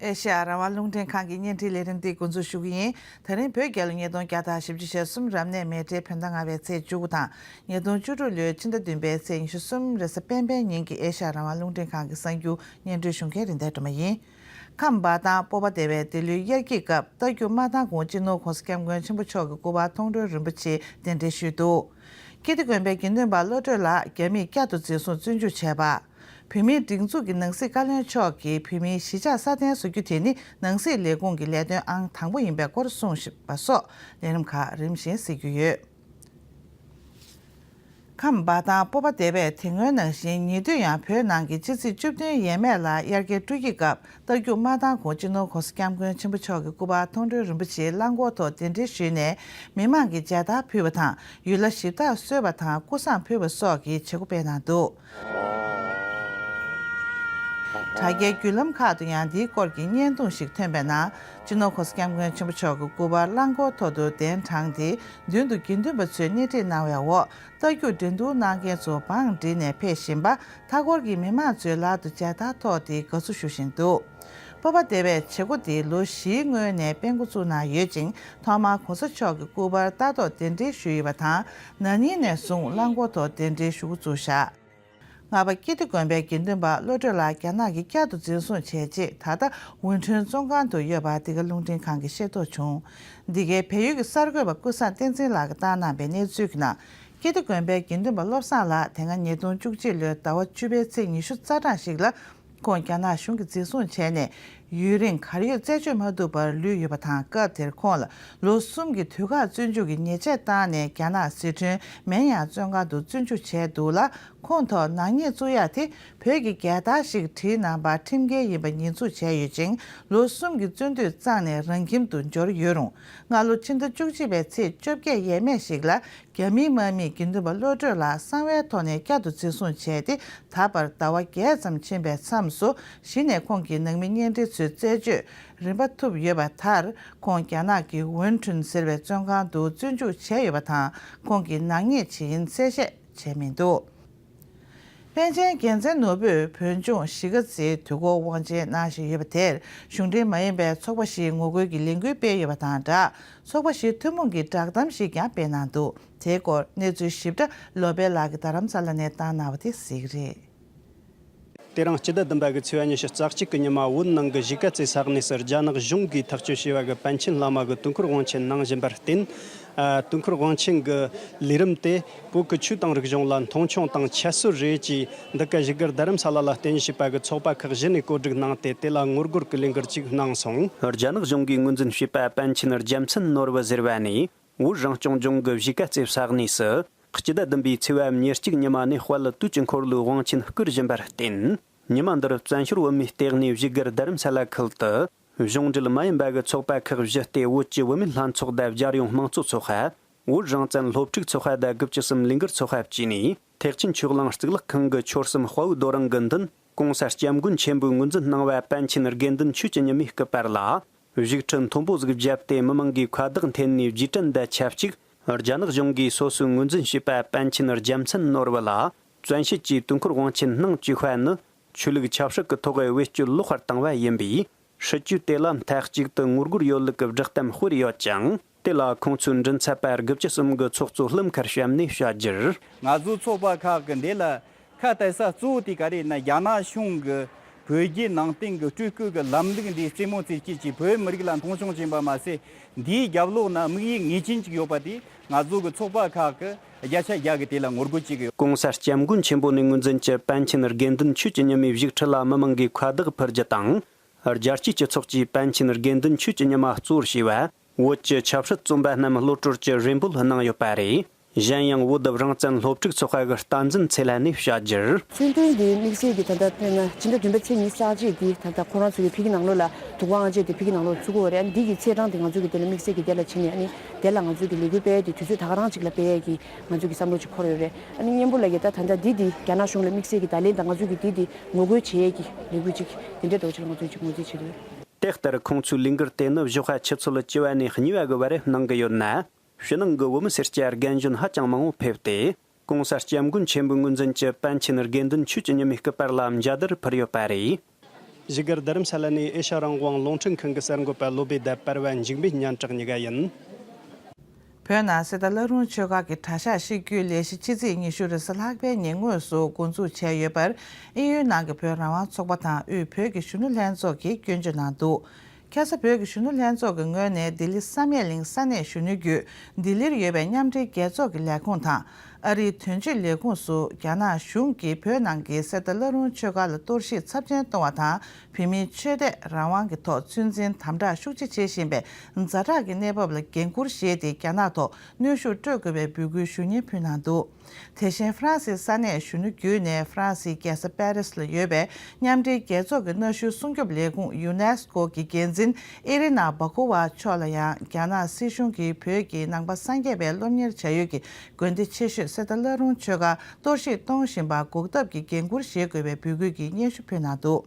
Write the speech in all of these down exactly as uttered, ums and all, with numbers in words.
ཨེ་ཤ་ཡ་རང་དབང་རླུང་འཕྲིན་ཁང་གི་བརྙན་འཕྲིན་ལས་རིམ་འདི་འགོ་འཛུགས་ཞུ་གི་ཡིན། ད་རིང་བོད་རྒྱལ་ལོ་ཉིས་སྟོང་བརྒྱ་དང་བཞི་བཅུ་ཞེ་གསུམ་རབ་གནས་མེ་སྤྲེལ་བོད་ཟླ་ལྔ་པའི་ཚེས་བཅུ་དགུ་དང་ཉིས་སྟོང་བཅུ་དྲུག་ལོའི་ཕྱི་ཟླ་བདུན་པའི་ཚེས་ཉི་ཤུ་གསུམ་རེས་གཟའ་སྤེན་པའི་ཉིན་གྱི་ཨེ་ཤ་ཡ་རང་དབང་རླུང་འཕྲིན་ཁང་གི་གསར་འགྱུར་སྙན་སྒྲོན་ཞུ་མཁན་རིན་ལྡན་སྒྲོལ་མ་ཡིན། ཁམས་འབའ་ཐང་སྤོབས་པ་སྡེ་བས་འདི་ལོའི་དབྱར་སྐྱིད་སྐབས་རྟ་རྒྱུག་མ་བཏང་གོང་སྤྱི་ནོར་༸གོང་ས་༸སྐྱབས་མགོན་ཆེན་པོ་མཆོག་གི་སྐུ་པར་མཐོང་གྲོལ་རིན་པོ་ཆེ་གདན་འདྲེན་ཞུས་འདུག་ཀིརྟི་དགོན་པའི་དགེ་འདུན་པ་བློ་གྲོས་ལགས་རྒྱ་མིས་བསྐྱར་དུ་འཛིན་བཟུང་བཙོན་འཇུག་བྱས་པ། བོད་མིའི་སྒྲིག་འཛུགས་ཀྱི་ནང་སྲིད་བཀའ་བློན་མཆོག་གིས་བོད་མིའི་གཞིས་ཆགས་སྲ་བརྟན་བཟོ་རྒྱུ་དེ་ནི་ནང་སྲིད་ལས་ཁུངས་ཀྱི་ལས་དོན་ཨང་དང་པོ་ཡིན་པའི་སྐོར་གསུངས་པ་སོགས་ལས་རིམ་ཁག་རིམ་བཞིན་གཟིགས་རྒྱུ་ཡོད། ཁམས་འབའ་ཐང་སྤོབས་པ་སྡེ་བས་དེ་སྔོན་ནང་བཞིན་ཉེ་དུས་ཡང་བོད་ནང་གི་ཕྱི་ཚེས་བཅུ་བདུན་ཡས་མས་ལ་དབྱར་ཁའི་སྤྲོ་སྐྱིད་སྐབས་རྟ་རྒྱུག་མ་བཏང་གོང་སྤྱི་ནོར་༸གོང་ས་༸སྐྱབས་མགོན་ཆེན་པོ་མཆོག་གི་སྐུ་པར་མཐོང་གྲོལ་རིན་པོ་ཆེའི་རླངས་འཁོར་ཐོག་གདན་འདྲེན་ཞུས་ནས་མི་མང་གི་མཇལ་དར་ཕུལ་བ་དང་ཡུལ་ལྷ་གཞི་བདག་གསོལ་བ་དང་སྐུ་བསང་ཕུལ་བ་སོགས་ཀྱི་བྱེད་སྒོ་སྤེལ་གནང་འདུག་དྲ་རྒྱའི་བརྒྱུད་ལམ་ཁག་ཏུ་ཡང་འདིའི་སྐོར་གྱི་བརྙན་ཐུང་ཞིག་ཐོན་པའི་ནང་སྤྱི་ནོར་༸གོང་ས་༸སྐྱབས་མགོན་ཆེན་པོ་མཆོག་གི་སྐུ་པར་རླངས་འཁོར་ཐོག་ཏུ་གདན་དྲངས་ཏེ་མདུན་དུ་དགེ་འདུན་པ་ཚོས་སྣེ་ཁྲིད་གནང་བའི་འོག་རྟ་རྒྱུག་འགྲན་བསྡུར་གནང་མཁན་ཚོ་བང་བསྒྲིགས་ནས་ཕེབས་བཞིན་པ་མཐའ་འཁོར་གྱི་མི་མང་ཚོའི་ལག་ཏུ་མཇལ་དར་ཐོགས་ཏེ་དགའ་བསུ་ཞུ་བཞིན་འདུག་སྤོབས་པ་སྡེ་བས་བྱེད་སྒོ་འདི་ལོ་བཞིའི་སྔོན་ནས་སྤེལ་འགོ་བཙུགས་གནང་ཡོད་ཅིང་ཐོག་མར་༸གོང་ས་མཆོག་གི་སྐུ་པར་ལྟ་རྟོག་གདན་འདྲེན་ཞུས་ཡོད་པ་དང་ན་ནིང་ནས་བཟུང་རླངས་འཁོར་ཐོག་གདན་འདྲེན་ཞུ་འགོ་བཙུགས་བཞག་ལྔ་པ་ཀིརྟི་དགོན་པའི་དགེ་འདུན་པ་བློ་གྲོས་ལགས་རྒྱ་ནག་གིས་བསྐྱར་དུ་འཛིན་བཟུང་བྱས་རྗེས་ད་ལྟ་ཝུན་ཁྲོན་བཙོན་ཁང་དུ་ཡོད་པ་འདི་ག་རླུང་འཕྲིན་ཁང་གིས་ཤེས་རྟོགས་བྱུང་། འདི་གའི་བལ་ཡུལ་གྱི་གསར་འགོད་པ་ཀུན་བཟང་བསྟན་འཛིན་ལགས་ཀྱིས་བཏང་གནང་པའི་གནས་ཚུལ་གྱི་ནང་ཀིརྟི་དགོན་པའི་དགེ་འདུན་པ་བློ་བཟང་ལགས་དེ་སྔ་ཉིས་སྟོང་བཅུ་གཅིག་ལོའི་ཟླ་བ་བཅུ་པའི་ཚེས་ཉི་ཤུ་རྩ་གྲངས་ཤིག་ལ་ཁོང་རྒྱ་ནག་གཞུང་གིས་འཛིན་བཟུང་བྱས་ནས་ཡུན་རིང་གར་ཡོད་རྩད་གཅོད་མ་ཐུབ་པར་ལུས་ཡོད་པ་དང་སྐབས་དེར་ཁོང་ལ་ལོ་གསུམ་གྱི་དུས་བཀག་བཙོན་འཇུག་གི་ཉེས་ཆད་བཏང་ནས་རྒྱ་ནག་ཟི་ཁྲོན་མེན་ཡང་བཙོན་ཁང་དུ་བཙོན་འཇུག་བྱས་འདུག་ལ། ཁོང་ཐོག་ནག་ཉེས་བཙུགས་ཡག་དེ་བོད་ཀྱི་རྒྱལ་དར་ཞིག་བྲིས་གནང་པར་ཁྲིམས་འགལ་ཡིན་པ་ཉེས་འཛུགས་བྱས་ཡོད་ཅིང་ལོ་གསུམ་གྱི་བཙོན་དུས་གཙང་ནས་རང་ཁྱིམ་དུ་འབྱོར་ཡོད་རུང་སྔ་ལོ་ཕྱི་ཟླ་བཅུ་གཅིག་པའི་ཚེས་བཅོ་བརྒྱད་ཡས་མས་ཤིག་ལ་རྒྱ་མིའི་དམག་མིས་དགེ་འདུན་པ་བློ་གྲོས་ལགས་གསང་བའི་ཐོག་ནས་བསྐྱར་དུ་འཛིན་བཟུང་བྱས་ཏེ་ད་བར་ཟླ་བ་བརྒྱད་ཙམ་ཕྱིན་པའི་མཚམས་སུ་གཞི་ནས་ཁོང་གི་ནང་མི་གཉེན་འབྲེལ་ཚོའི་རྩད་གཅོད་རིམ་པ་ཐུབ་ཡོད་པ་མཐར་ཁོང་རྒྱ་ནག་གི་ཝུན་ཁྲུན་ཟེར་བའི་བཙོན་ཁང་དུ་བཙོན་འཇུག་བྱས་ཡོད་པ་དང་ཁོང་གི་ནག་ཉེས་ཇི་ཡིན་གསལ་བཤད་བྱས་མི་འདུག་པཎ་ཆེན་རྒྱལ་མཚན་ནོར་བུས་བོད་ལྗོངས་གཞིས་ཀ་རྩེའི་དུས་འཁོར་དབང་ཆེན་གནང་བཞིན་ཡོད་པ་དེར་གཞུང་འབྲེལ་མ་ཡིན་པའི་ཚོགས་པ་ཞིག་ངོ་རྒོལ་གྱི་ལས་འགུལ་སྤེལ་ཡོད་པ་དང་སྦྲགས་ཚོགས་པ་བཞིའི་ཐུན་མོང་གི་བསྒྲགས་གཏམ་ཞིག་ཀྱང་སྤེལ་གནང་འདུག་དེའི་སྐོར་གནས་ཚུལ་ཞིབ་ཕྲ་བློ་དཔལ་ལགས་ཀྱིས་རྡ་རམ་ས་ལ་ནས་བཏང་གནང་བ་དེ་གཟིགས་རེད། དེ་རིང་སྤྱི་ཟླ་བདུན་པ་གི་ཚེས་པ་ཉི་ཤུ་རྩ་གཅིག་གི་ཉི་མ་བོད་ནང་གི་གཞིས་ཀ་རྩེ་ས་གནས་སུ་རྒྱ་ནག་གཞུང་གིས་ཐག་གཅོད་བྱས་པ་གི་པཎ་ཆེན་བླ་མ་གི་དུས་འཁོར་དབང་ཆེན་གནང་བཞིན་པར་བརྟེན། ཨ། དུས་འཁོར་དབང་ཆེན་གྱི་ལས་རིམ་དེ་བོད་ཀྱི་ཆོས་དང་རིག་གཞུང་ལ་མཐོང་ཆུང་དང་ཁྱད་གསོད་རེད་ཅེས་འདི་ག་བཞུགས་སྒར་རྡ་རམ་ས་ལ་ལ་རྟེན་གཞི་བྱས་པ་གི་ཚོགས་པ་ཁག་བཞི་ནས་བཀོད་སྒྲིག་གནང་སྟེ་དེ་ལ་ངོ་རྒོལ་གྱི་ལས་འགུལ་ཅིག་གནང་སོང་། རྒྱ་ནག་གཞུང་གིས་ངོས་འཛིན་བྱས་པ་པཎ་ཆེན་རྒྱལ་མཚན་ནོར་བུ་ཟེར་བ་ནི་བོད་རང་སྐྱོང་ལྗོངས་ཀྱི་གཞིས་ཀ་རྩེ་ས་གནས་སུ་སྤྱི་ཟླ་བདུན་པའི་ཚེས་པ་ཉེར་གཅིག་ཉི་མ་ནས་དཔལ་དུས་ཀྱི་འཁོར་ལོའི་དབང་ཆེན་བསྐུར་བཞིན་པར་བརྟེན། ཉི་མ་འདིར་བཙན་བྱོལ་བོད་མིའི་ལྟེ་གནས་བཞུགས་སྒར་རྡ་རམ་ས་ལ་ཁུལ་དུ། གཞུང་འབྲེལ་མ་ཡིན་པ་གི་ཚོགས་པ་ཁག་བཞི་སྟེ་བོད་ཀྱི་བུད་མེད་ལྷན་ཚོགས་དང་རྒྱལ་ཡོངས་དམངས་གཙོ་ཚོགས་པ། བོད་རང་བཙན་སློབ་ཕྲུག་ཚོགས་པ་དང་དགུ་བཅུ་གསུམ་ལས་འགུལ་ཚོགས་པ་བཅས་ནས་ཐེག་ཆེན་ཆོས་གླིང་གཙུག་ལག་ཁང་གི་ཆོལ་གསུམ་དཔའ་བོའི་རྡོ་རིང་གི་མདུན་༸གོང་ས་༸སྐྱབས་མགོན་ཆེན་པོས་ངོས་འཛིན་གནང་བ་པཎ་ཆེན་དགེ་འདུན་ཆོས་ཀྱི་ཉི་མའི་སྐུ་པར་ལ། བཞུགས་ཁྲི་མཐོན་པོ་ཟིག་བརྒྱབ་སྟེ་མི་མང་གིས་ཁ་བཏགས་འཐེན་ནས་རྗེས་དྲན་དང་ཆབས་ཅིག་རྒྱ་ནག་གཞུང་གིས་སོ་སོའི་ངོས་འཛིན་བྱས་པ་པཎ་ཆེན་རྒྱལ་མཚན་ནོར་བུ་ལ་བཙན་ཤེད་ཀྱིས་དུས་འཁོར་དབང་ཆེན་གནང་བཅུག་པ་ནི་ཆོས་ལུགས་ཆབ་སྲིད་ཀྱི་ཐོག་བེད་སྤྱོད་ལོག་པར་བཏང་བ་ཡིན་པས་སྲིད་ཇུས་དེ་ལ་མཐའ་གཅིག་ཏུ་ངོ་རྒོལ་ཡོད་ལུགས་ཀྱི་བསྒྲགས་གཏམ་སྤེལ་ཡོད་ཅིང་དེ་ལ་ཁོང་ཚོའི་མགྲིན་ཚབ་པ་དགུ་བཅུ་གསུམ་གྱིས་ཚོགས་གཙོ་ལྷུན་ཁར་བཤམས་ནས་བཤད་རྒྱུར། ང་ཚོའི་ཚོགས་པ་ཁག་གིས་འདི་ལ་ཁ་གཏད་ས་གཙོ་བོ་དེ་ག་རེ་ཡིན་ན་རྒྱ་ནག་གཞུང་གི་བོད་རྒྱའི་ནང་བསྟན་གྱི་སྤྲུལ་སྐུ་གི་ལམ་ལུགས་འདི་རྩེད་མོ་རྩེ་སྤྱད་ཀྱིས་བོད་མི་རིགས་ལ་མཐོང་ཆུང་བྱས་པ་མ་ཟད་འདིའི་རྒྱབ་ལོགས་ན་དམིགས་ཡུལ་ངེས་ཅན་ཅིག་ཡོད་པ་དེ་ང་ཚོ་གི་ཚོགས་པ་ཁག་གིས་བརྒྱ་ཆ་བརྒྱ་གི་དེ་ལ་ངོ་རྒོལ་བྱེད་ཀྱི་ཡོད། ༸གོང་ས་༸སྐྱབས་མགོན་ཆེན་པོ་ནས་ངོས་འཛིན་གྱི་པཎ་ཆེན་དགེ་འདུན་ཆོས་ཀྱི་ཉི་མའི་བཞུགས་ཁྲི་ལ་མི་མང་གིས་ཁ་བཏགས་ཕུལ་རྒྱུ་དང་། རྒྱལ་སྤྱིའི་སྤྱི་ཚོགས་ཀྱིས་པཎ་ཆེན་དགེ་འདུན་ཆོས་ཀྱི་ཉི་མ་གཙོ་བོར་བྱས་པ། བོད་ཀྱི་ཆབ་སྲིད་བཙོན་པ་རྣམས་གློད་གྲོལ་གྱི་རེ་འབོད་གནང་ཡོད་པ་རེད། གཞན་ཡང་བོད་རང་བཙན་སློབ་ཕྲུག་ཚོགས་པ་གི་བསྟན་འཛིན་ཚེ་ལྷ་ནས་བཤད་རྒྱུར། མཚོན་དོན་འདི་དམིགས་བསལ་གྱི་ད་ལྟ་དཔེར་ན་སྤྱི་ཟླ་བདུན་པའི་ཚེས་ཉི་ཤུ་རྩ་གཅིག་འདི་ད་ལྟ་ཁོ་རང་ཚོ་གི་ཕ་གི་ནང་ལོགས་ལ་འདུ་ཁང་དབང་ཆེན་དེ་ཕ་གི་ནང་ལོགས་བཙུགས་ཀྱི་ཡོད་རེད། ཨ་ནི་འདི་གི་ཚེས་གྲངས་དེ་ང་ཚོ་གི་དེ་ལ་དམིགས་བསལ་གྱི་དེ་ལ་བྱས་ནས་ཨ་ནི་དེ་ལ་ང་ཚོ་གི་ལས་འགུལ་སྤེལ་ཡས་དེ་དུས་ཚོད་ད་ག་རང་ཅིག་ལ་སྤེལ་ཡས་ཀྱི་ང་ཚོ་གི་བསམ་བློ་ཅིག་འཁོར་ཡོད་རེད། ཨ་ནི་སྙན་པོ་ལ་གི་ད་ད་ལྟ་འདི་འདི་རྒྱ་ནག་གཞུང་ལ་དམིགས་བསལ་གྱི་བརྡ་ལན་དང་ང་ཚོ་གི་འདི་འདི་ངོ་རྒོལ་བྱེད་ཡས་ཀྱི་ལས་འགུལ་ཅིག་དེ་འདྲའི་འདྲ་བོ་ཅིག་ལ་ང་ཚོ་ཅིག་ངོས་འཛིན་བྱེད་ཀྱི་ཡོད། དེ་ལྟར་ཁོང་ཚོའི་ལས་འགུལ་དེ་ནི་ཞོགས་པ་ཆུ་ཚོད་བཅུ་པ་ནས་གཉིས་པ་གི་བར་གནང་གི་ཡོད་ན། ཕྱི་ནང་གི་བོད་མི་སེར་སྐྱ་རྒན་གཞོན་ཧ་ཅང་མང་བོ་ཕེབས་ཏེ། ༸གོང་ས་༸སྐྱབས་མགོན་ཆེན་པོའི་ངོས་འཛིན་གྱི་པཎ་ཆེན་དགེ་འདུན་ཆོས་ཀྱི་ཉི་མའི་སྐུ་པར་ལ་མཇལ་དར་ཕུལ་ཡོད་པ་རེད། བཞུགས་སྒར་རྡ་རམ་ས་ལ་ནས་ཨེ་ཤ་རང་དབང་རླུང་འཕྲིན་ཁང་གི་གསར་འགོད་པ་བློ་བྷེ་དབྱིབས་པར་བ་འཇིགས་མེད་སྙན་གྲགས་གཉིས་ཀ་ཡིན། བོད་ནང་གསེར་རྟ་བླ་རུང་ཆོས་སྒར་གྱི་གྲྭ་ཤག་བཤིག་རྒྱུའི་ལས་གཞི་ཕྱི་ཚེས་ཉི་ཤུ་རེས་གཟའ་ལྷག་པའི་ཉིན་དངོས་སུ་འགོ་འཛུགས་བྱས་ཡོད་པར། དབྱིན་ཡུལ་ནང་གི་བོད་རང་དབང་ཚོགས་པ་དང་དབུས་བོད་ཀྱི་གཞོན་ནུ་ལྷན་ཚོགས་ཀྱིས་སྐྱོན་བརྗོད་གནང་འདུག་ཁ་སང་བོད་ཀྱི་གཞོན་ནུ་ལྷན་ཚོགས་ཀྱི་ངོས་ནས་ལྡི་ལི་བསམ་ཡས་གླིང་ས་གནས་གཞོན་ནུ་བརྒྱུད་ལྡི་ལིར་ཡོད་པའི་མཉམ་འབྲེལ་རྒྱལ་ཚོགས་ཀྱི་ལས་ཁུངས་དང་། ཨ་རིའི་དོན་གཅོད་ལས་ཁུངས་སུ་རྒྱ་ནག་གཞུང་གིས་བོད་ནང་གི་གསེར་རྟ་བླ་རུང་ཆོས་སྒར་ལ་གཏོར་བཤིག་ཚབས་ཆེན་གཏོང་བ་དང་། བོད་མིའི་ཆོས་དད་རང་དབང་གི་ཐོག་ཚོད་འཛིན་དམ་དྲག་ཤུགས་ཆེ་བྱེད་བཞིན་པའི་ཛ་དྲག་གི་གནས་བབ་ལ་འགན་འཁུར་བཞེས་ཏེ། རྒྱ་ནག་ཐོག་གནོན་ཤུགས་སྤྲོད་དགོས་པའི་འབོད་སྐུལ་ཞུ་སྙན་ཕུལ་གནང་འདུག་དེ་བཞིན་ཧྥ་རན་སིའི་ས་གནས་གཞོན་ནུ་བརྒྱུད་ནས་ཧྥ་རན་སིའི་རྒྱལ་ས་པེ་རིས་ལ་ཡོད་པའི་མཉམ་འབྲེལ་རྒྱལ་ཚོགས་ཀྱི་གནའ་ཤུལ་སྲུང་སྐྱོབ་ལས་ཁུངས་ཡུ་ནེས་ཀོ་གི་འགན་འཛིན་ཨེ་རི་ན་བྷ་ཀོ་ཝ་མཆོག་ལ་ཡང་རྒྱ་ནག་སྲིད་གཞུང་གིས་བོད་ཀྱི་ནང་པ་སངས་རྒྱས་པའི་སློབ་གཉེར་བྱ་ཡུལ་གྱི་དགོན་སྡེ་ཆེ་ཤོས་གསེར་རྟ་བླ་རུང་ཆོས་སྒར་གཏོར་བཤིག་གཏོང་བཞིན་པར་འགོག་ཐབས་ཀྱི་འགན་འཁུར་བཞེས་དགོས་པའི་འབོད་སྐུལ་གྱི་སྙན་ཞུ་ཕུལ་གནང་འདུག་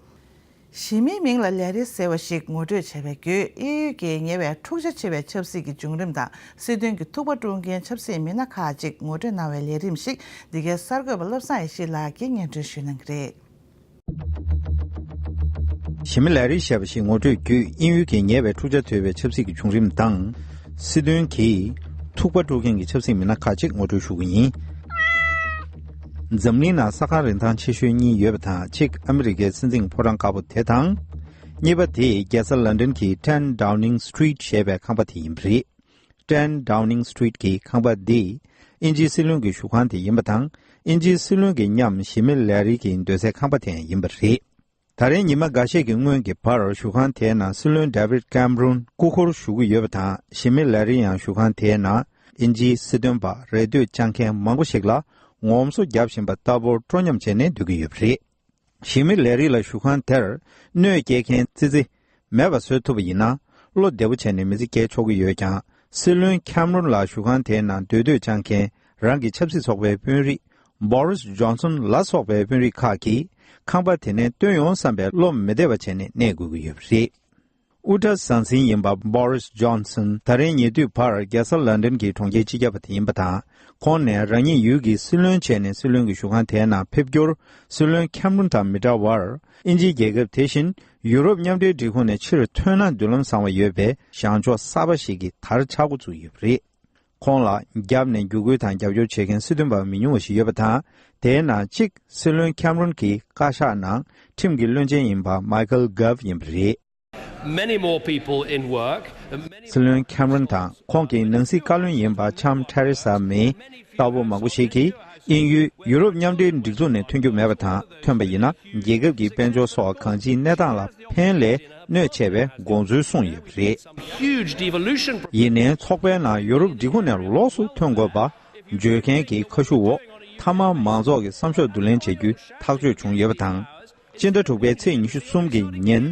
གཞི་མིའི་མིང་ལ་ལས་རིགས་ཟེར་བ་ཞིག་ངོ་སྤྲོད་བྱས་པའི་བརྒྱུད། དབྱིན་ཡུལ་གྱི་ཉེ་བའི་འཁྲུག་ཆ་ཆེ་བའི་ཆབ་སྲིད་ཀྱི་བྱུང་རིམ་དང་། སྲིད་དོན་གྱི་ཐུག་པ་དཀྲུག་མཁན་ཆབ་སྲིད་མི་སྣ་ཁག་ཅིག་ངོ་སྤྲོད་གནང་བའི་ལས་རིམ་ཞིག་འདི་གའི་གསར་འགོད་པ་བློ་བཟང་ཡེ་ཤེས་ལགས་ཀྱིས་སྙན་སྒྲོན་ཞུ་གནང་གི་རེད། གཞི་མི་ལས་རིགས་ཞེས་པ་ཞིག་ངོ་སྤྲོད་བརྒྱུད། དབྱིན་ཡུལ་གྱི་ཉེ་བའི་འཁྲུག་ཆ་དོད་པའི་ཆབ་སྲིད་ཀྱི་བྱུང་རིམ་དང་། སྲིད་དོན་གྱི་ཐུག་པ་དཀྲུག་མཁན་གྱི་ཆབ་སྲིད་མི་སྣ་ཁག་ཅིག་ངོ་སྤྲོད་ཞུ་གི་ཡིན། འཛམ་གླིང་ནང་ས་ཁང་རིན་ཐང་ཆེ་ཤོས་གཉིས་ཡོད་པ་དང་། གཅིག་ཨ་མི་རི་ཀའི་སྲིད་འཛིན་ཕོ་བྲང་དཀར་པོ་དེ་དང་། གཉིས་པ་དེ་རྒྱལ་ས་ལན་ཌན་གྱི་ཊེན་ཌའུ་ནིང་སི་ཊི་རིཊ་ཞེས་པའི་ཁང་པ་དེ་ཡིན་པ་རེད། ཊེན་ཌའུ་ནིང་སི་ཊི་རིཊ་གྱི་ཁང་པ་འདི་དབྱིན་ཇིའི་སྲིད་བློན་གྱི་བཞུགས་ཁང་དེ་ཡིན་པ་དང་། དབྱིན་ཇིའི་སྲིད་བློན་གྱི་མཉམ་གཞི་མི་ལས་རིགས་ཀྱི་སྡོད་སའི་ཁང་པ་དེ་ཡང་ཡིན་པ་རེད། ད་རེས་ཉི་མ་འགའ་ཤས་ཀྱི་སྔོན་གྱི་བར་བཞུགས་ཁང་དེའི་ནང་སྲིད་བློན་ཌེ་བིད་ཀེམ་རོན་སྐུ་འཁོར་བཞུགས་ཀྱི་ཡོད་པ་དང་། གཞི་མི་ལས་རིགས་ཡང་བཞུགས་ཁང་དེའི་ནང་དབྱིན་ཇིའི་སྲིད་དོན་པ་རེ་ལྟོས་བཅང་མཁན་མང་པོ་ཞིག་ལ་ངོམ་སོ་བརྒྱབ་བཞིན་པ་ལྟ་བུར་སྤྲོ་ཉམས་བྱས་ནས་སྡོད་ཀྱི་ཡོད་པ་རེད། གཞི་མི་ལས་རིགས་ལ་བཞུགས་ཁང་དེར་གནོད་སྐྱེལ་མཁན་ཙི་ཙི་མེད་པ་བཟོ་ཐུབ་པ་ཡིན་ན། བློ་བདེ་པོ་བྱས་ནས་མི་ཚེ་སྐྱེལ་ཆོག་གི་ཡོད་ཀྱང་། སྲིད་བློན་ཁེམ་རོན་ལགས་བཞུགས་ཁང་དེའི་ནང་སྡོད་འདོད་བཅངས་མཁན་རང་གི་ཆབ་སྲིད་ཚོགས་པའི་དཔོན་རིགས་བྷོ་རིས་ཇོན་སོན་ལ་སོགས་པའི་དཔོན་རིགས་ཁག་གིས་ཁང་པ་དེ་ནས་བཏོན་ཡོང་བསམ་པའི་བློ་མི་བདེ་བ་བྱས་ནས་གནས་དགོས་ཀྱི་ཡོད་པ་རེད། དབུ་སྐྲ་ཟང་ཟིང་ཡིན་པ་བྷོ་རིས་ཇོན་སོན་ད་རེས་ཉེ་དུས་བར་རྒྱལ་ས་ལན་ཌན་གྱི་གྲོང་ཁྱེར་སྤྱི་ཁྱབ་པ་དེ་ཡིན་པ་དང་། ཁོང་ནས་རང་ཉིད་ཡུལ་གྱི་སྲིད་བློན་བྱས་ནས་སྲིད་བློན་གྱི་བཞུགས་ཁང་དེའི་ནང་ཕེབས་རྒྱུར། སྲིད་བློན་ཁེམ་རོན་དང་མི་འདྲ་བར། དབྱིན་ཇིའི་རྒྱལ་ཁབ་དེ་བཞིན་ཡུ་རོབ་མཉམ་འབྲེལ་སྒྲིག་ཁོངས་ནས་ཕྱིར་ཐོན་ན་མདུན་ལམ་བཟང་བ་ཡོད་པའི་བྱང་ཕྱོགས་གསར་པ་ཞིག་གི་དར་ཆག་འགོ་བཙུགས་ཡོད་པ་རེད། ཁོང་ལ་རྒྱབ་ནས་བརྒྱུད་སྐུལ་དང་རྒྱབ་སྐྱོར་བྱེད་མཁན་སྲིད་དོན་པ་མི་ཉུང་བ་ཞིག་ཡོད་པ་དང་། དེའི་ནང་གཅིག་སྲིད་བློན་ཁེམ་རོན་གྱི་བཀའ་ཤག་ནང་ཁྲིམས་ཀྱི་བློན་ཆེན་ཡིན་པ་མའི་ཁལ་གྷབ་ཡིན་པ་རེད། Many more people in work, many སྲིད་བློན་ཁེམ་རོན་དང་ཁོང་གི་ནང་སྲིད་བཀའ་བློན་ཡིན་པ་ལྕམ་ཐེ་རེ་ས་མེ་ལྟ་བུ་མང་པོ་ཞིག་གིས། དབྱིན་ཡུལ་ཡུ་རོབ་མཉམ་འབྲེལ་སྒྲིག་འཛུགས་ནས་ཐོན་རྒྱུ་མེད་པ་དང་། ཐོན་པ་ཡིན་ན་རྒྱལ་ཁབ་ཀྱི་དཔལ་འབྱོར་སོགས་གང་ཅིའི་གནས་སྟངས་ལ་ཕན་ལས་གནོད་ཆེ་བའི་དགོངས་ཚུལ་གསུངས་ཡོད་པ་རེད། Huge devolution. ཡིན་ནའི་ཚོགས་པའི་ནང་ཡུ་རོབ་སྒྲིག་ཁོངས་ནས་ལོགས་སུ་ཐོན་དགོས་པ་བརྗོད་མཁན་གྱི་ཁ་ཤུགས་འོག་མཐའ་མ་མང་ཚོགས་ཀྱི་བསམ་ཤོག་བསྡུ་ལེན་བྱ་རྒྱུ་ཐག་གཅོད་བྱུང་ཡོད་པ་དང་། སྤྱི་ཟླ་དྲུག་པའི་ཚེས་ཉི་ཤུ་གསུམ་གྱི་ཉིན།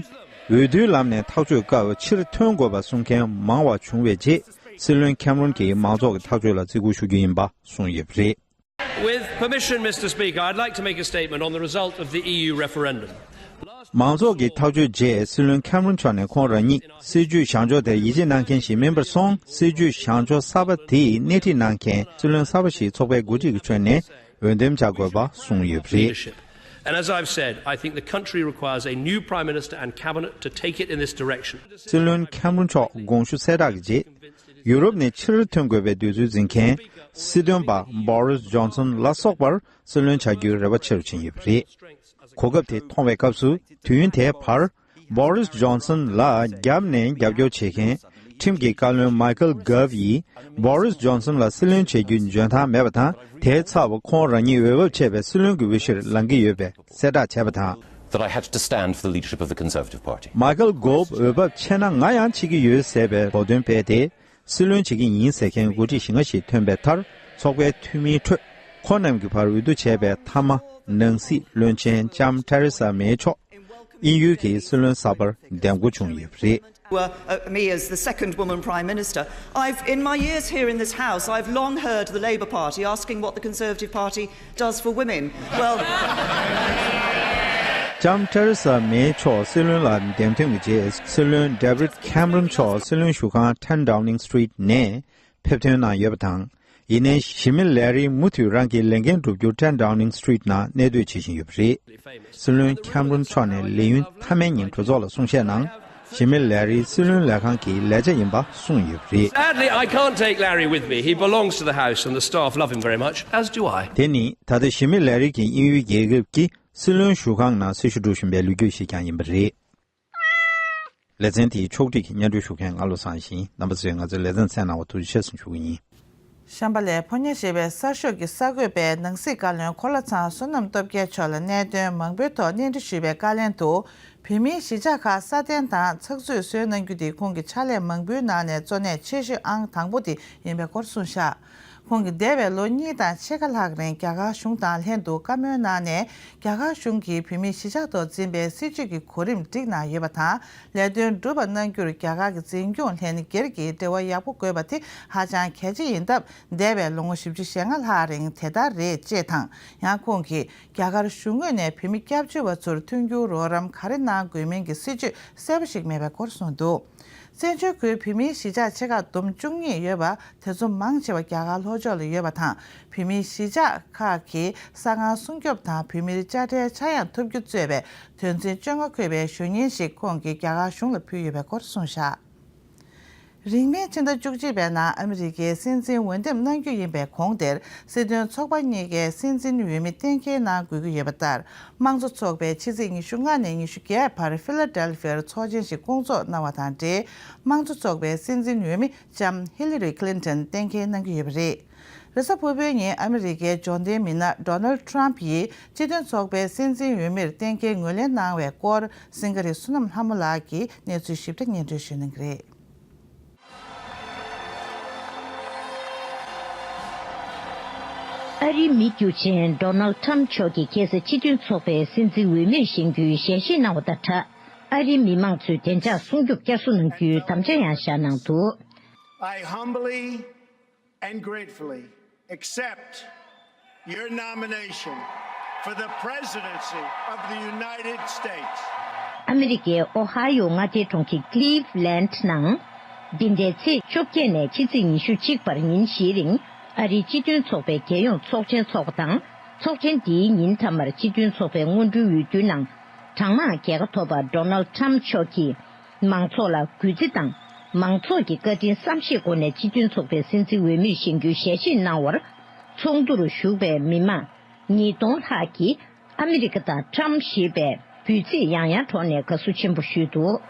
འོས་བསྡུའི་ལམ་ནས་ཐག་གཅོད་སྐབས་ཕྱིར་ཐོན་དགོས་པ་གསུང་མཁན་མང་བ་བྱུང་བའི་རྗེས། སྲིད་བློན་ཁེམ་རོན་གྱིས་མང་ཚོགས་ཀྱི་ཐག་གཅོད་ལ་བརྩི་བཀུར་ཞུ་རྒྱུ་ཡིན་པ་གསུངས་ཡོད་པ་རེད། With permission, Mr Speaker, I'd like to make a statement on the result of the E U referendum. མང་ཚོགས་ཀྱི་ཐག་གཅོད་རྗེས་སྲིད་བློན་ཁེམ་རོན་མཆོག་ནས་ཁོང་རང་ཉིད་སྲིད་བྱུས་བཞག་འཇོག་དེར་ཡིད་ཆེས་གནང་མཁན་ཞིག་མིན་པར་སོང་། སྲིད་བྱུས་བཞག་འཇོག་གསར་པ་དེས་སྣེ་ཁྲིད་གནང་མཁན་སྲིད་བློན་གསར་པ་ཞིག་ཚོགས་པའི་འགོ་ཁྲིད་ཀྱི་ཁྲོད་ནས་འོས་འདེམས་བྱ་དགོས་པ་གསུངས་ཡོད་པ་རེད། Leadership. And as I've said, I think the country requires a new Prime Minister and Cabinet to take it in this direction. སྲིད་བློན་ཁེམ་རོན་མཆོག་དགོངས་ཞུ་གསལ་བསྒྲགས་ཀྱི་རྗེས། ཡུ་རོབ་ནས་ཕྱིར་ཐོན་དགོས་པའི་འདོད་ཚུལ་འཛིན་མཁན་སྲིད་དོན་པ་བྷོ་རིས་ཇོན་སོན་ལ་སོགས་པར་སྲིད་བློན་བྱ་རྒྱུའི་རེ་བ་ཆེ་རུ་ཕྱིན་ཡོད་པ་རེད། གོ་སྐབས་དེ་མཐོང་བའི་སྐབས་སུ། དུས་ཡུན་དེའི་བར། བྷོ་རིས་ཇོན་སོན་ལ་རྒྱབ་ནས་རྒྱབ་སྐྱོར་བྱེད་མཁན་ཁྲིམས་ཀྱི་བཀའ་བློན་མའི་ཁལ་གྷབ་ཡིས་བྷོ་རིས་ཇོན་སོན་ལ་སྲིད་བློན་བྱེད་རྒྱུའི་འཇོན་ཐང་མེད་པ་དང་། དེའི་ཚབ་ཁོང་རང་ཉིད་འོས་བབ་ཆེ་བའི་སྲིད་བློན་གྱི་འོས་གཞིར་ལངས་ཀྱི་ཡོད་པའི་གསལ་བསྒྲགས་བྱས་པ་དང་། That I had to stand for the leadership of the Conservative Party. མའི་ཁལ་གྷབ་འོས་བབ་ཆེ་ན་ང་ཡང་བྱེད་ཀྱི་ཡོད་ཟེར་བའི་གོ་དོན་སྤེལ་ཏེ། སྲིད་བློན་བྱེད་ཀྱི་ཡིན་ཟེར་མཁན་འགོ་ཁྲིད་བཞི་ལྔ་ཞིག་ཐོན་པའི་མཐར། ཚོགས་པའི་འཐུས་མིའི་ཁྲོད་ཁོང་རྣམས་ཀྱི་བར་འོས་བསྡུ་བྱས་པའི་མཐའ་མ་ནང་སྲིད་བློན་ཆེན་ལྕམ་ཐེ་རེ་ས་མེ་མཆོག་དབྱིན་ཡུལ་གྱི་སྲིད་བློན་གསར་པར་འདེམས་བསྐོ་བྱུང་ཡོད་པ་རེད། Well, uh, me as the second woman Prime Minister, I've, in my years here in this House, I've long heard the Labour Party asking what the Conservative Party does for women. Well, ལྕམ་ཐེ་རེ་ས་མེ་མཆོག་སྲིད་བློན་ལ་འདེམས་ཐོན་གྱི་རྗེས། སྲིད་བློན་ཌེ་བིད་ཁེམ་རོན་མཆོག་སྲིད་བློན་བཞུགས་ཁང་ཊེན་ཌའུ་ནིང་སི་ཊི་རིཊ་ནས་ཕེབས་ཐོན་གནང་ཡོད་པ་དང་། ཡིན་ནའི་ཞི་མི་ལེ་རི་མུ་མཐུད་རང་གི་ལས་འགན་བསྒྲུབ་རྒྱུར་ten Downing Street ནང་གནས་སྡོད་བྱེད་བཞིན་ཡོད་པ་རེད། སྲིད་བློན་ཁེམ་རོན་མཆོག་ནས་ལས་ཡུན་མཐའ་མའི་ཉིན་གྲོས་ཚོགས་ལ་གསུང་བཤད་ནང་། ཞི་མི་ལེ་རི་སྲིད་བློན་ལས་ཁང་གི་ལས་བྱ་ཡིན་པ་གསུངས་ཡོད་པ་རེད། Sadly, I can't take Larry with me. He belongs to the House and the staff love him very much, as do I. དེ་ནི་ད་ལྟ་ཞི་མི་ལེ་རི་གི་དབྱིན་ཡུལ་རྒྱལ་ཁབ་ཀྱི་སྲིད་བློན་བཞུགས་ཁང་ནང་སྲི་ཞུ་སྒྲུབ་བཞིན་པའི་ལོ་རྒྱུས་ཤིག་ཀྱང་ཡིན་པ་རེད། ལེ་ཚན་དེའི་ཕྱོགས་སྒྲིག་གིས་སྙན་སྒྲོན་ཞུ་མཁན་ང་བློ་བཟང་ཡིན། རྣམ་པ་ཚོས་ང་ཚོའི་ལེ་ཚན་གསན་གནང་བར་ཐུགས་རྗེ་ཆེ་ཞུ་གི་ཡིན། ཤམ་བྷ་ལའི་ཕོ་ཉ་ཞེས་པའི་གསར་ཤོག་གི་གསར་འགོད་པས་ནང་སྲིད་བཀའ་བློན་གོ་ལ་ཚང་བསོད་ནམས་སྟོབས་རྒྱལ་མཆོག་ལ་གནད་དོན་མང་པོའི་ཐོག་གནས་འདྲི་ཞུས་པའི་བཀའ་ལན་དུ། བོད་མིའི་གཞིས་ཆགས་ཁག་སྲ་བརྟན་དང་ཚགས་ཚུད་བཟོས་གནང་རྒྱུ་དེ་ཁོང་གི་ཕྱག་ལས་མང་པོའི་ནང་ནས་གཙོ་གནད་ཆེ་ཤོས་ཨང་དང་པོ་དེ་ཡིན་པའི་སྐོར་གསུངས་བཞག་ཁོང་གིས་འདས་པའི་ལོ་གཉིས་དང་ཕྱེད་ཀ་ལྷག་རིང་རྒྱ་གར་གཞུང་དང་ལྷན་དུ་བཀའ་མོལ་གནང་ནས། རྒྱ་གར་གཞུང་གིས་བོད་མིའི་གཞིས་ཆགས་ཐོག་འཛིན་པའི་སྲིད་བྱུས་ཀྱི་གོ་རིམ་བསྒྲིགས་གནང་ཡོད་པ་དང་། ལས་དོན་འགྲུབ་པ་གནང་རྒྱུར་རྒྱ་གར་གྱི་འཛིན་སྐྱོང་ལྷན་སྒེར་གྱིས་འབྲེལ་བ་ཡག་པོ་དགོས་པ་དེ་ཧ་ཅང་གལ་ཆེ་ཡིན་སྟབས། འདས་པའི་ལོ་ངོ་བཞི་བཅུ་ཞེ་ལྔ་ལྷག་རིང་དེ་ལྟར་རེད་ཅེས་དང་། ཡང་ཁོང་གིས་རྒྱ་གར་གཞུང་ངོས་ནས་བོད་མི་སྐྱབས་བཅོལ་བ་ཚོར་མཐུན་འགྱུར་རོགས་རམ་ག་རེ་གནང་དགོས་མིན་གྱི་སྲིད་བྱུས་གསལ་པོ་ཞིག་མེད་པའི་སྐོར་གསུངས་འདུག་བཙན་བྱོལ་ཁུལ་བོད་མིའི་གཞིས་ཆགས་ཆེ་ཁག་བསྡོམས་བཅུ་གཉིས་ཡོད་པ། དེ་ཚོ་མང་ཆེ་བ་རྒྱ་གར་ལྷོ་ཕྱོགས་ལ་ཡོད་པ་དང་། བོད་མིའི་གཞིས་ཆགས་ཁག་གི་ས་ཁང་སྲུང་སྐྱོབ་དང་བོད་མིར་དཔྱ་ཁྲལ་ཆག་ཡང་ཐོབ་རྒྱུ་གཙོས་པའི་དོན་ཚན་བཅོ་ལྔ་འཁོད་པའི་ཞུ་སྙན་ཞིག་ཁོང་གིས་རྒྱ་གར་གཞུང་ལ་ཕུལ་ཡོད་པའི་སྐོར་གསུངས་བཞག་རིང་མིན་ཕྱི་ཟླ་བཅུ་གཅིག་པའི་ནང་ཨ་མི་རི་ཀའི་སྲིད་འཛིན་འོས་འདེམས་གནང་རྒྱུ་ཡིན་པའི་གོང་དེར་སྲིད་དོན་ཚོགས་པ་གཉིས་ཀའི་སྲིད་འཛིན་འོས་མི་གཏན་འཁེལ་གནང་དགོས་ཀྱི་ཡོད་པ་ལྟར། དམངས་གཙོ་ཚོགས་པས་ཕྱི་ཚེས་ཉི་ཤུ་ལྔ་ནས་ཉི་ཤུ་བརྒྱད་བར་ཕི་ལ་ཌེལ་ཕི་ཡར་ཚོགས་ཆེན་ཞིག་སྐོང་ཚོགས་གནང་བ་དང་འབྲེལ། དམངས་གཙོ་ཚོགས་པའི་སྲིད་འཛིན་འོས་མི་ལྕམ་ཧི་ལི་རི་ཁི་ལིན་ཏོན་གཏན་འཁེལ་གནང་གི་ཡོད་པ་རེད། རེས་གཟའ་ཕུར་བུའི་ཉིན་ཨ་མི་རི་ཀའི་འབྱོར་ལྡན་མི་སྣ་ཌོ་ནལ་ཌི་ཊརམ་ཕི་ཡིས་སྤྱི་མཐུན་ཚོགས་པའི་སྲིད་འཛིན་འོས་མིར་གཏན་འཁེལ་ངོས་ལེན་གནང་བའི་སྐོར་སེང་ག་རི་བསོད་ནམས་ལྷ་མོ་ལགས་ཀྱིས་གནས་ཚུལ་ཞིབ་ཕྲ་སྙན་སྒྲོན་ཞུ་གནང་གི་རེད། ཨ་རིའི་མི་རྒྱུ་ཆེན་ཌོ་ནལ་ཌི་ཊརམ་ཕི་མཆོག་གིས་ཁ་སང་སྤྱི་མཐུན་ཚོགས་པའི་སྲིད་འཛིན་འོས་མིར་བཞེངས་རྒྱུའི་ཞལ་བཞེས་གནང་བ་དང་སྦྲགས། ཨ་རིའི་མི་མང་ཚོས་བདེ་འཇགས་སྲུང་སྐྱོབ་བསྐྱར་གསོ་གནང་རྒྱུའི་དམ་བཅའ་ཡང་བཞག་གནང་འདུག I humbly and gratefully accept your nomination for the presidency of the United States. ཨ་མི་རི་ཀའི་ཨོ་ཧ་ཡོ་མངའ་སྡེའི་གྲོང་ཁྱེར་ཀི་ལིབ་ལེན་ཌི་ནང་། འདི་ཟླའི་ཚེས་བཅོ་བརྒྱད་ནས་ཕྱི་ཚེས་ཉི་ཤུ་གཅིག་བར་ཉིན་བཞིའི་རིང་ཨ་རིའི་སྤྱི་མཐུན་ཚོགས་པའི་རྒྱལ་ཡོངས་ཚོགས་ཆེན་འཚོགས་པ་དང་། ཚོགས་ཆེན་འདིའི་ཉིན་མཐའ་མར་སྤྱི་མཐུན་ཚོགས་པའི་སྔོན་འགྲོའི་འོས་བསྡུའི་ནང་གྲངས་མང་རྒྱལ་ཁ་ཐོབ་པ་ཌོ་ནལ་ཌི་ཊརམ་ཕི་མཆོག་གིས། མང་ཚོགས་ལ་གུས་བརྩི་དང་། མང་ཚོགས་ཀྱི་བཀའ་དྲིན་བསམ་ཤེས་སྒོ་ནས་སྤྱི་མཐུན་ཚོགས་པའི་སྲིད་འཛིན་འོས་མིར་བཞེངས་རྒྱུའི་ཞལ་བཞེས་གནང་བར། ཚོགས་འདུར་ཞུགས་པའི་མི་མང་ཉིས་སྟོང་ལྷག་གིས་ཨ་མི་རི་ཀ་དང་ཊམ་ཞེས་པའི་འབོད་ཚིག་ཡང་ཡང་སྒྲོག་ནས་དགའ་བསུ་ཆེན་པོ་ཞུས་འདུག་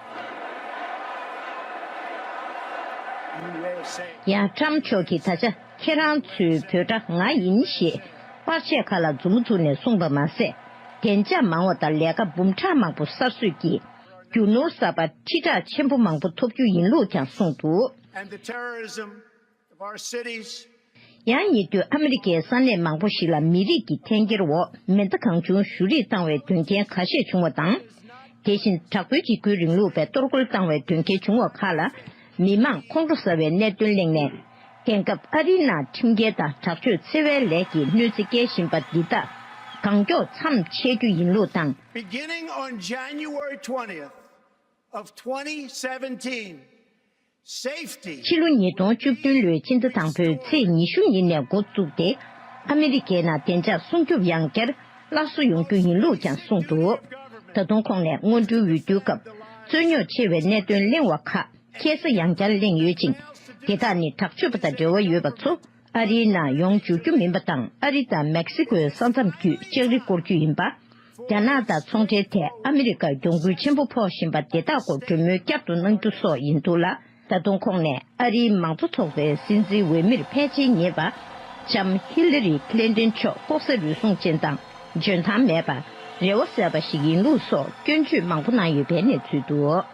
ཡང་ཊམ་མཆོག་གིས་ད་ཆ་ཁྱེད་རང་ཚོའི་འབོད་སྒྲ་ང་ཡིན་ཞེས་པར་ཆས་ཁག་ལ་མཛུབ་མོ་བཙུགས་ནས་གསུངས་པ་མ་ཟད། བདེ་འཇགས་མང་བ་དང་ལས་ཀ་འབུམ་ཕྲག་མང་པོ་གསར་བཟོས་ཀྱིས། རྒྱུ་ནོར་གསར་པ་ཁྲི་ཕྲག་ཆེན་པོ་མང་པོ་ཐོབ་རྒྱུ་ཡིན་ལུགས་ཀྱང་གསུངས་འདུག And the terrorism of our cities. ཡང་ཉེ་དུས་ཨ་མི་རི་ཀའི་ས་གནས་མང་པོ་ཞིག་ལ་མི་རིགས་ཀྱི་འཐེན་འཁྱེར་འོག་མེ་མདའ་གང་བྱུང་གཞུ་རེས་བཏང་བའི་དོན་རྐྱེན་ཁ་ཤས་བྱུང་བ་དང་། དེ་བཞིན་དྲག་པོའི་འཇིགས་སྐུལ་རིང་ལུགས་པས་གཏོར་རྒོལ་བཏང་བའི་དོན་རྐྱེན་བྱུང་བ་ཁག་ལ་མི་མང་ཁོང་ཁྲོ་ཟ་བའི་གནད་དོན་གླེང་ནས། དེང་སྐབས་ཨ་རིའི་ནང་ཁྲིམས་འགལ་དང་དྲག་སྤྱོད་འཚེ་བའི་ལས་ཀྱི་གནོད་འཚེ་སྐྱེལ་བཞིན་པ་འདི་དག་གང་མགྱོགས་མཚམས་ཆད་རྒྱུ་ཡིན་ལུགས་དང་། Beginning on January twentieth of twenty seventeen, safety ཕྱི་ལོ་ཉིས་སྟོང་བཅུ་བདུན་ལོའི་ཕྱི་ཟླ་དང་པོའི་ཚེས་ཉི་ཤུ་ཉིན་ནས་འགོ་བཙུགས་ཏེ། ཨ་མི་རི་ཀའི་ནང་བདེ་འཇགས་སྲུང་སྐྱོབ་ཡང་བསྐྱར་སླར་གསོ་ཡོང་རྒྱུ་ཡིན་ལུགས་ཀྱང་གསུངས་འདུག་ད་དུང་ཁོང་ནས་སྔོན་འགྲོའི་འོས་བསྡུའི་སྐབས་རྩོད་རྙོག་ཆེ་བའི་གནད་དོན་གླེང་བ་ཁག་ཁ་སང་ཡང་བསྐྱར་གླེང་ཡོད་ཅིང་། དེ་དག་ནི་དྲག་སྤྱོད་པ་དང་འབྲེལ་བ་ཡོད་པ་ཚོ་ཨ་རིའི་ནང་ཡོང་འཇུག་རྒྱུ་མིན་པ་དང་། ཨ་རི་དང་མེག་སི་ཀོའི་ས་མཚམས་བརྒྱུད་ལྕགས་རི་བསྐོར་རྒྱུ་ཡིན་པ། རྒྱ་ནག་དང་ཚོང་འབྲེལ་ཐད་ཨ་མི་རི་ཀར་གྱོང་གུན་ཆེན་པོ་ཕོག་བཞིན་པ་དེ་དག་སྐོར་གྲོས་མོལ་བསྐྱར་དུ་གནང་རྒྱུ་སོགས་ཡིན་འདུག་ལ། ད་དུང་ཁོང་ནས་ཨ་རིའི་མང་གཙོ་ཚོགས་པའི་སྲིད་འཛིན་འོས་མིར་ཕལ་ཆེར་ཉེ་བ་ལྕམ་ཧི་ལི་རི་ཁི་ལིན་ཏོན་མཆོག་ལྐོག་ཟ་རུལ་སུངས་ཅན་དང་འཇོན་ཐང་མེད་པ། རེ་བ་ཟད་པ་ཞིག་ཡིན་ལུགས་སོགས་སྐྱོན་བརྗོད་མང་པོ་གནང་ཡོད་པའི་གནས་ཚུལ་འདུག་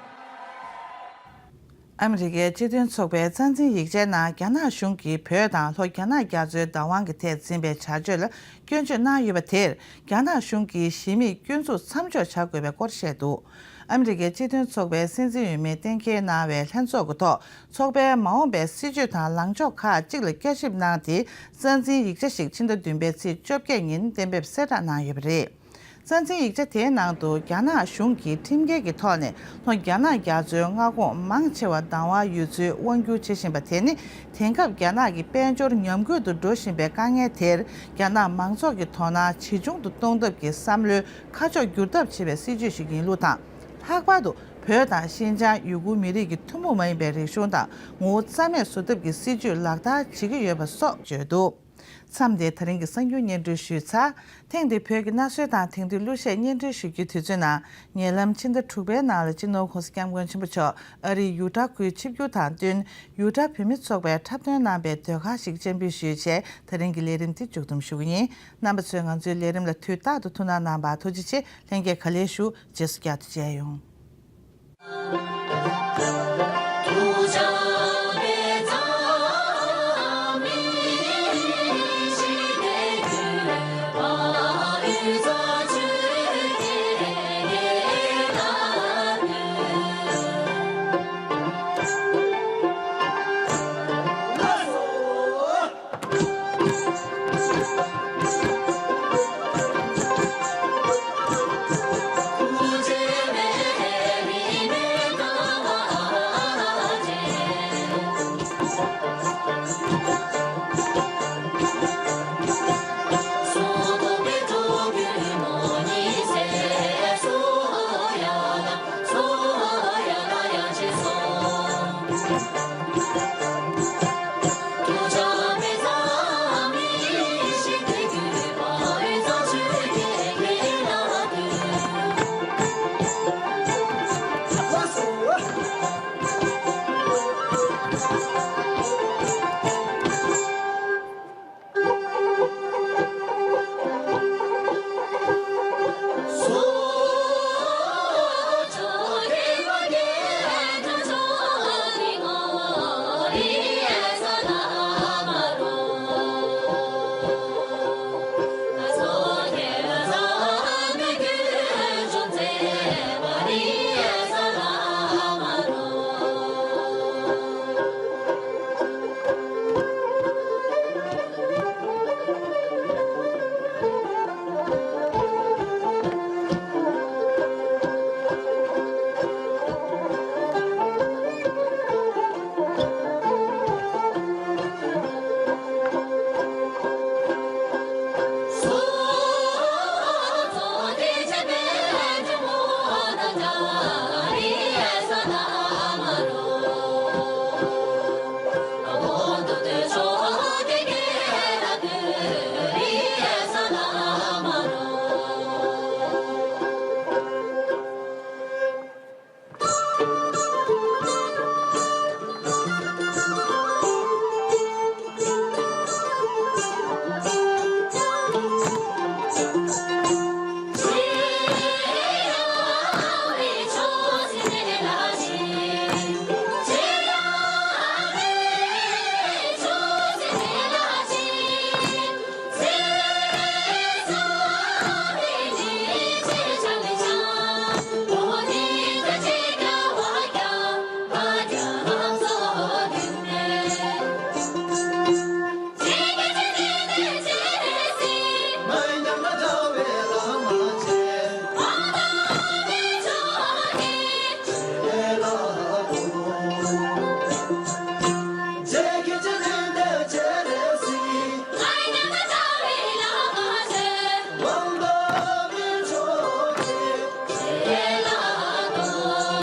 ཨ་མི་རི་ཀའི་སྤྱི་མཐུན་ཚོགས་པའི་རྩ་འཛིན་ཡིག་ཆའི་ནང་རྒྱ་ནག་གཞུང་གིས་བོད་དང་ལྷོ་རྒྱ་ནག་རྒྱ་མཚོའི་བདག་དབང་གི་ཐད་འཛིན་པའི་བྱ་སྤྱོད་ལ་སྐྱོན་བརྗོད་གནང་ཡོད་པ་དེར། རྒྱ་ནག་གཞུང་གིས་གཞི་མེད་སྐྱོན་འཛུགས་མཚམས་འཇོག་བྱ་དགོས་པའི་སྐོར་བཤད་འདུག་ཨ་མི་རི་ཀའི་སྤྱི་མཐུན་ཚོགས་པའི་སྲིད་འཛིན་འོས་མིར་གཏན་འཁེལ་གནང་བའི་ལྷན་ཚོགས་ཀྱི་ཐོག་ཚོགས་པའི་མ་འོངས་པའི་སྲིད་བྱུས་དང་ལངས་ཕྱོགས་ཁག་ཅིག་ལ་བསྐྱར་ཞིབ་གནང་སྟེ། རྩ་འཛིན་ཡིག་ཆ་ཞིག་ཕྱི་ཟླ་བདུན་པའི་ཚེས་བཅོ་བརྒྱད་ཉིན་གཏན་འབེབས་གསལ་བསྒྲགས་གནང་ཡོད་པ་རེད། ས་འཛིན་ཡིག་ཆ་དེའི་ནང་དུ། རྒྱ་ནག་གཞུང་གིས་ཁྲིམས་འགལ་གྱི་ཐོག་ནས་ལྷོ་རྒྱ་ནག་རྒྱ་མཚོའི་མངའ་ཁོངས་མང་ཆེ་བ་བདག་དབང་ཡོད་ཚུལ་དབང་སྒྱུར་བྱེད་བཞིན་པ་དེ་ནི། དེང་སྐབས་རྒྱ་ནག་གི་དཔལ་འབྱོར་ཉམས་རྒུད་དུ་འགྲོ་བཞིན་པའི་དཀའ་ངལ་དེར། རྒྱ་ནག་མང་ཚོགས་ཀྱི་དོ་སྣང་ཇེ་ཆུང་དུ་གཏོང་ཐབས་ཀྱི་བསམ་བློའི་ཁ་ཕྱོགས་བསྒྱུར་ཐབས་བྱེད་པའི་སྲིད་བྱུས་ཤིག་ཡིན་ལུགས་དང་། ལྷག་པར་དུ་བོད་དང་ཤིན་ཅང་ཡུ་གུར་མི་རིགས་ཀྱི་ཐུན་མོང་མ་ཡིན་པའི་རིག་གཞུང་དང་ངོ་བོ་རྩ་མེད་བཟོ་ཐབས་ཀྱི་སྲིད་བྱུས་ལག་བསྟར་བྱེད་ཀྱི་ཡོད་པ་སོགས་བརྗོད་འདུག་མཚམས་འདིར་ད་རིང་གི་གསར་འགྱུར་སྙན་སྒྲོན་ཞུས་ཚར། ཐེངས་འདིའི་བོད་ཀྱི་གནའ་སྲོལ་དང་དེང་དུས་གླུ་གཞས་སྙན་སྒྲོན་ཞུ་རྒྱུའི་དུས་ཚོད་ནང་། ཉེ་ལམ་ཕྱི་ཟླ་དྲུག་པའི་ནང་ལ་སྤྱི་ནོར་༧གོང་ས་༧སྐྱབས་མགོན་ཆེན་པོ་མཆོག་ཨ་རིའི་ཡུ་ཊ་ཁུལ་ཆིབས་བསྒྱུར་དང་བསྟུན། ཡུ་ཊ་བོད་མི་ཚོགས་པས་འཁྲབ་སྟོན་གནང་པའི་ཟློས་གར་ཞིག་སྤྱན་འབུལ་ཞུས་བྱས། ད་རིང་གི་ལས་རིམ་འདི་མཇུག་བསྡོམས་ཞུ་གི་ཡིན། རྣམ་པ་ཚོས་ང་ཚོའི་ལས་རིམ་ལ་དུས་རྟག་ཏུ་ཐུགས་སྣང་གནང་བར་ཐུགས་རྗེ་ཆེ། ལྷན་རྒྱས་ག་ལེར་བཞུགས། རྗེས་སུ་བསྐྱར་དུ་མཇལ་ཡོང་།